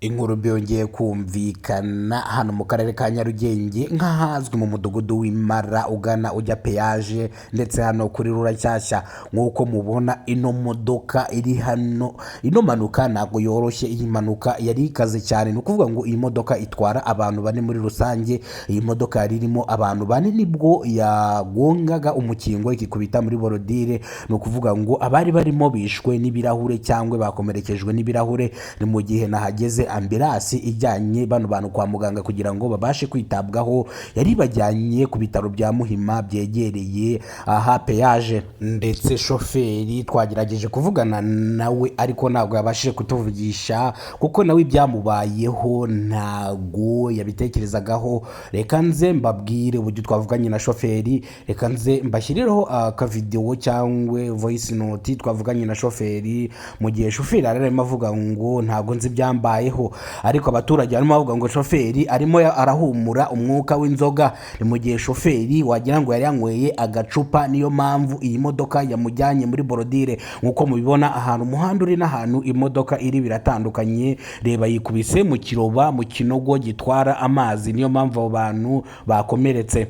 Inkuru byongeye kumvikana hano mu karere ka Nyarugenge, nk'ahazwi mu mudugudu w'Imara ugana ujya peyaje, ndetse hano kuri Rura nshyashya. Nk'uko mubona ino modoka iri hano, ino mpanuka ntabwo yoroshye. Iyi mpanuka yari ikaze cyane. Ni ukuvuga ngo iyi modoka itwara abantu bane muri rusange. Iyi modoka yari irimo abantu bane nibwo yagongaga umukingo ikikubita muri borodire. Ni ukuvuga ngo abari barimo bishwe n'ibirahure cyangwa bakomerekejwe n'ibirahure. Ni mu gihe nahageze, ambulance ijyanye bano bantu kwa muganga kugira ngo babashe kwitabwaho, yari ibajyanye ku bitaro bya Muhima byegereye aha peyaje. Ndetse shoferi twagerageje kuvugana nawe, ariko ntabwo yabashije kutuvugisha kuko nawe ibyamubayeho ntago yabitekerezagaho. Reka nze mbabwire uburyo twavuganye na shoferi. Reka nze mbashyirireho akavidewo cyangwa voice note twavuganye na shoferi, mu gihe shoferi yari arimo avuga ngo ntabwo nzi ibyambayeho, ariko abaturage barimo bavuga ngo shoferi arimo arahumura umwuka w'inzoga. Ni mu gihe shoferi wagira ngo yari yanyweye agacupa, niyo mpamvu iyi modoka yamujyanye muri borodire. Nk'uko mubibona, ahantu umuhanda uri n'ahantu imodoka iri biratandukanye. Reba, yikubise mu kiroba, mu kinogo gitwara amazi, niyo mpamvu abo bantu bakomeretse.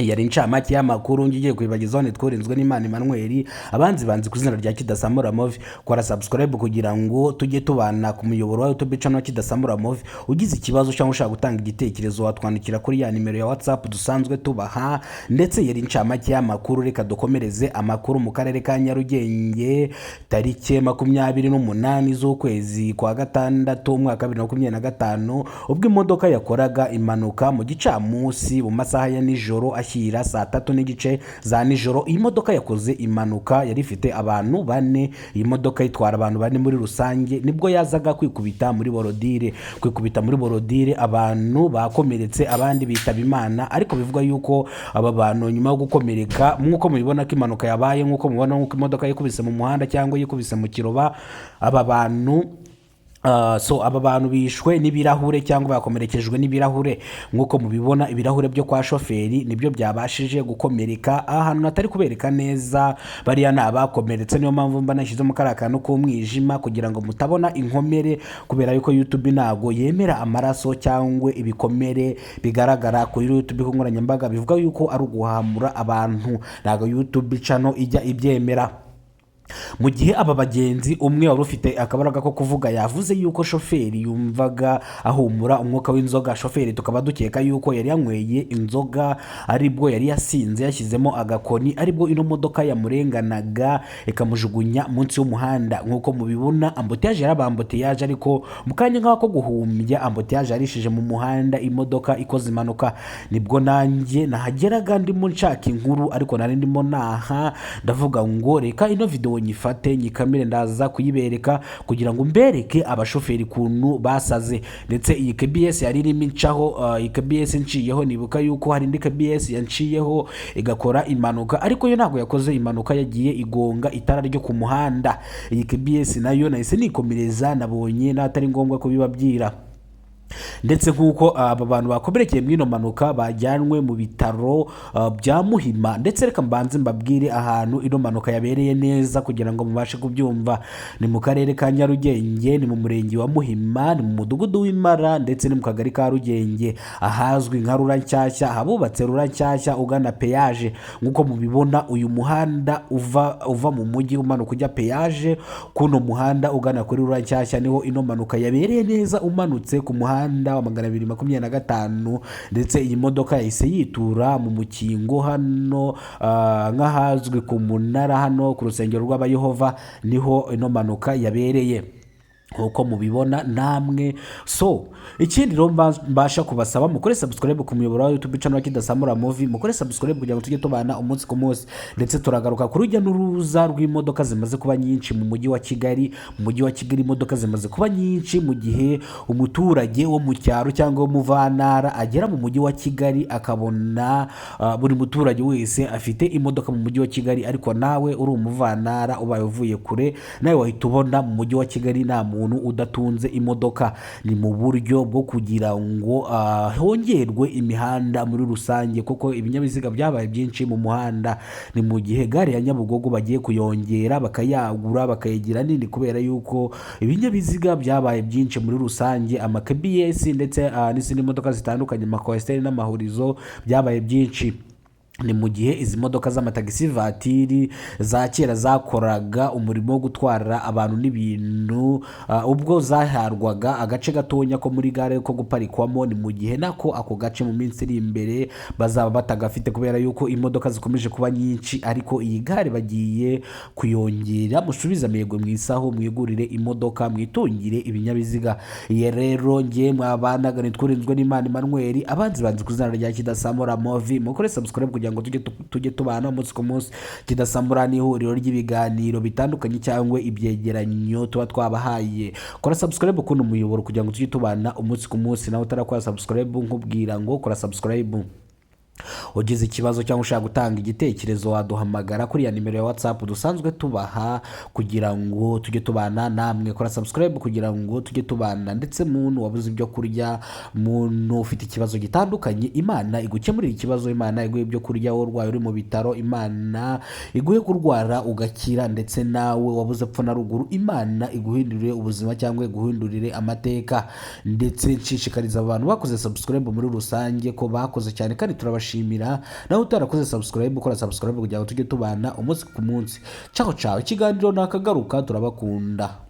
Yari incamake y'amakuru ngiye kubibagezaho. Nitworinzwe n'Imana Emmanuel, abanzi banzi ku izina rya Kidasamura Movie. Kora subscribe kugira ngo tujye tubana ku muyoboro wa YouTube channel Kidasamura Movie. Ugize ikibazo cyangwa ushaka gutanga igitekerezo, watwandikira kuri ya nimero ya WhatsApp dusanzwe tubaha. Ndetse yari incamake y'amakuru. Reka dukomereze amakuru mu karere ka Nyarugenge. Tariki 28 z'ukwezi kwa gatandatu, umwaka wa 2025, ubwo imodoka yakoraga impanuka mu gicamunsi mu masaha ya nijoro ashyira saa 3:30 za nijoro. Iyi modoka yakoze impanuka yari ifite abantu bane. Iyi modoka itwara abantu bane muri rusange, nibwo yazaga kwikubita muri borodire. Kwikubita muri borodire, abantu bakomeretse, abandi bitaba Imana. Ariko bivugwa yuko aba bantu nyuma yo gukomereka, nk'uko mubibona ko impanuka yabaye, nk'uko mubibona nk'uko imodoka yikubise mu muhanda cyangwa yikubise mu kiroba, aba bantu so aba bantu bishwe n'ibirahure cyangwa bakomerekejwe n'ibirahure. Nk'uko mubibona, ibirahure byo kwa shoferi nibyo byabashije gukomereka. Ahantu hatari kubereka neza, bariya ni abakomeretse. Niyo mpamvu mba nashyizemo kariya kantu k'umwijima kugira ngo mutabona inkomere, kubera yuko YouTube ntabwo yemera amaraso cyangwa ibikomere bigaragara kuri YouTube, ku nkoranyambaga. Bivuga yuko ari uguhamura abantu, ntabwo YouTube channel ijya ibyemera. Mu gihe aba bagenzi, umwe wari ufite akabaraga ko kuvuga yavuze yuko shoferi yumvaga ahumura umwuka w'inzoga. Shoferi tukaba dukeka yuko yari yanyweye inzoga, aribwo yari yasinze, yashyizemo agakoni, aribwo ino modoka yamurenganaga ikamujugunya munsi y'umuhanda. Nk'uko mubibona, embouteillage yaraba embouteillage, ariko mu kanya nk'ako guhumbya embouteillage yarishije mu muhanda, imodoka ikoze impanuka. Nibwo nanjye nahageraga ndimo nshaka inkuru, ariko nari ndimo naha ndavuga ngo reka ino video nyifate nyikamire, ndaza kuyibereka kugira ngo mbereke abashoferi kuntu basaze. Ndetse iyi KBS yari irimo incaho, iyi KBS nciyeho, nibuka yuko hari indi KBS yanciyeho igakora impanuka, ariko yo ntabwo yakoze impanuka, yagiye igonga itara ryo ku muhanda. Iyi KBS nayo nahise nikomereza, nabonye n'atari ngombwa kubibabwira. Ndetse nk'uko aba bantu bakomerekeye muri ino mpanuka bajyanwe mu bitaro bya Muhima. Ndetse reka mbanze mbabwire ahantu ino mpanuka yabereye neza kugira ngo mubashe kubyumva. Ni mu karere ka Nyarugenge, ni mu murenge wa Muhima, ni mu mudugudu w'Imara, ndetse ni mu kagari ka Rugenge, ahazwi nka Rura nshyashya, ahabubatse Rura nshyashya ugana peyaje. Nk'uko mubibona, uyu muhanda uva mu mujyi umanuka ujya peyaje, kuno muhanda ugana kuri Rura nshyashya niho ino mpanuka yabereye neza, umanutse ku muhanda wa 225. Ndetse iyi modoka yahise yitura mu mukingo hano, nk'ahazwi ku munara, hano ku rusengero rw'Abayehova, niho ino mpanuka yabereye nk'uko mubibona namwe. So ikindi rero mbasha kubasaba, mukore subscribe ku muyoboro wa YouTube channel wa Kidasamura Movie. Mukore subscribe kugira ngo tujye tubana umunsi ku munsi. Ndetse turagaruka ku rujya n'uruza rw'imodoka zimaze kuba nyinshi mu mujyi wa Kigali. Mu mujyi wa Kigali imodoka zimaze kuba nyinshi, mu gihe umuturage wo mu cyaro cyangwa wo mu vantara agera mu mujyi wa Kigali akabona buri muturage wese afite imodoka mu mujyi wa Kigali. Ariko nawe uri umuvantara, ubaye uvuye kure, nawe wahita ubona mu mujyi wa Kigali nta muntu muntu udatunze imodoka. Ni mu buryo bwo kugira ngo hongerwe imihanda muri rusange, kuko ibinyabiziga byabaye byinshi mu muhanda. Ni mu gihe gare ya Nyabugogo bagiye kuyongera, bakayagura, bakayigira nini, kubera yuko ibinyabiziga byabaye byinshi muri rusange, amakebiyesi ndetse n'izindi modoka zitandukanye, amakwasiteri n'amahurizo byabaye byinshi. Ni mu gihe izi modoka z'amatagisi vatiri za kera zakoraga umurimo wo gutwara abantu n'ibintu, ubwo zaharwaga agace gatonya ko muri gare ko guparikwamo. Ni mu gihe nako ako gace mu minsi iri imbere bazaba batagafite, kubera yuko imodoka zikomeje kuba nyinshi. Ariko iyi gare bagiye kuyongera. Musubize amerwe mu isaho, mwigurire imodoka, mwitungire ibinyabiziga. Iyi rero nge mwabanaga nitwurinzwe n'Imana Emmanuel, abanzi banzi ku izina rya Kidasamura Movi. Mukore subscribe kugira ngo tujye tubana umunsi ku munsi. Kidasamura ni ihuriro ry'ibiganiro bitandukanye cyangwa ibyegeranyo tuba twabahaye. Kora subscribe kuno muyoboro kugira ngo tujye tubana umunsi ku munsi. Nawe utarakora subscribe, nkubwira ngo kora subscribe. Ugize ikibazo cyangwa ushaka gutanga igitekerezo, waduhamagara kuri ya nimero ya WhatsApp dusanzwe tubaha kugira ngo tujye tubana namwe. Kora subscribe kugira ngo tujye tubana. Ndetse muntu wabuze ibyo kurya, muntu ufite ikibazo gitandukanye, Imana igukemurire ikibazo, Imana iguhe ibyo kurya. Wowe urwaye uri mu bitaro, Imana iguhe kurwara ugakira. Ndetse nawe wabuze epfo na ruguru, Imana iguhindurire ubuzima cyangwa iguhindurire amateka. Ndetse nshishikariza abantu bakoze subscribe muri rusange ko bakoze cyane kandi turabashimira. Nawe utarakoze subscribe, ukora subscribe kugira ngo tujye tubana umunsi ku munsi. Ciao ciao, ikiganiro nakagaruka, turabakunda.